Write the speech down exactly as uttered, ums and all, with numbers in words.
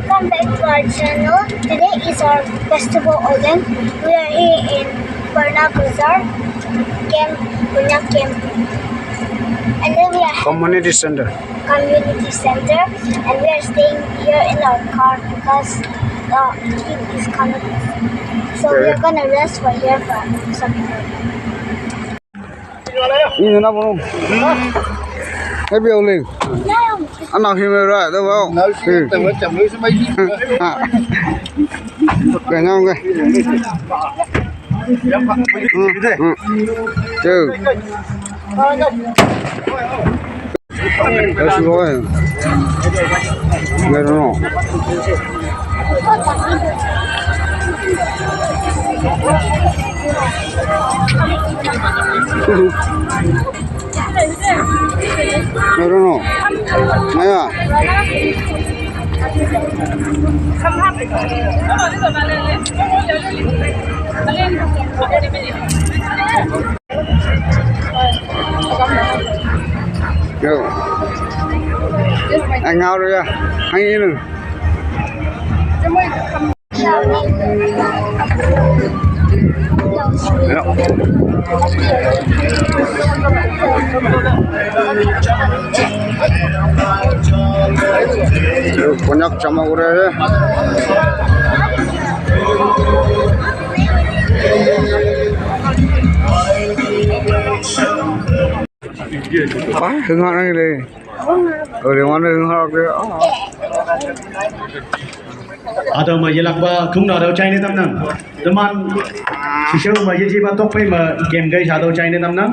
Welcome back to our channel. Today is our festival event. We are here in Parna Bazar, camp, Konyak camp. And then we are Community Center. Community Center, and we are staying here in our car because the heat is coming. So we are gonna rest for here for some time. Ina na bono. Ebi ole. Ana hime ra da bao. Kanyang ke. Tuh. That's why. I don't know. I don't know. Maya. Yo. Ang ngau ya. Ang inu. Yo. Yo, Konyak chama ure hai. Ah, hung ha nang le. Ore, mana hung ha ke. Ah. Ado ma yelak ba thung na do chai ne tam nang. Teman shisha ma ye ji ba tok pe ma game gai sa do chai ne tam nang.